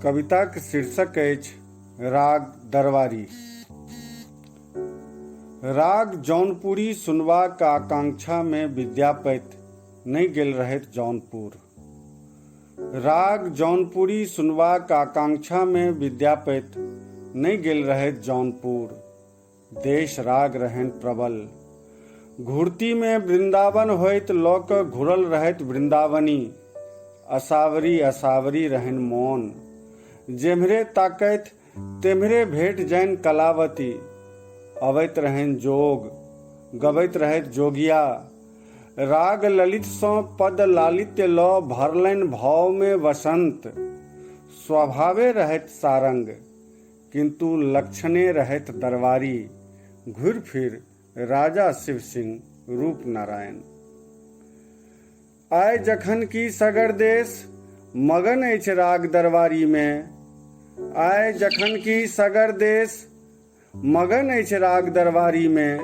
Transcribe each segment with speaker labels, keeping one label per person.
Speaker 1: कविताक शीर्षक अछि राग दरबारी। राग जौनपुरी सुनबाक आकांक्षामे विद्यापति नहि गेल रहथि जौनपुर। राग जौनपुरी सुनबाक आकांक्षामे विद्यापति नहि गेल रहथि जौनपुर। देश राग रहनि प्रबल। घुरतीमे वृन्दावन होइत लऽ कऽ घुरल रहथि वृन्दावनी। असावरी असावरी रहनि मोन। जेम्हरे ताकथि तेम्हरे भेट जाइन कलावती। अबैत रहनि जोग, गबैत रहथि जोगिया। राग ललितसँ पद लालित्य लऽ भरलनि भावमे वसंत। स्वभावे रहथि सारंग। किन्तु लक्षणे रहथि दरबारी घुरि फिर राजा शिव सिंह रूप नारायण। आइ जखन कि सगर देश मगन अछि राग दरबारीमे, आइ जखन कि सगर देश मगन अछि राग दरबारीमे,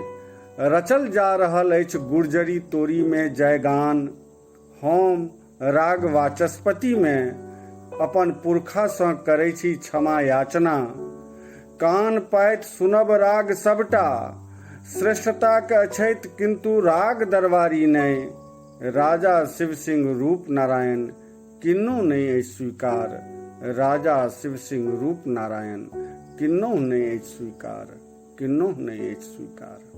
Speaker 1: रचल जा रहल अछि गुर्जरी तोरीमे जयगान, हम राग वाचस्पतिमे अपन पुरखासँ करै छी क्षमा याचना। कान पाति सुनब राग सबटा श्रेष्ठताक अछैत किन्तु राग दरबारी नहि। राजा शिव सिंह रूप नारायण किन्नहुँ नहि अछि स्वीकार। राजा शिव सिंह रूप नारायण किन्नहुँ नहि अछि स्वीकार। किन्नहुँ नहि अछि स्वीकार।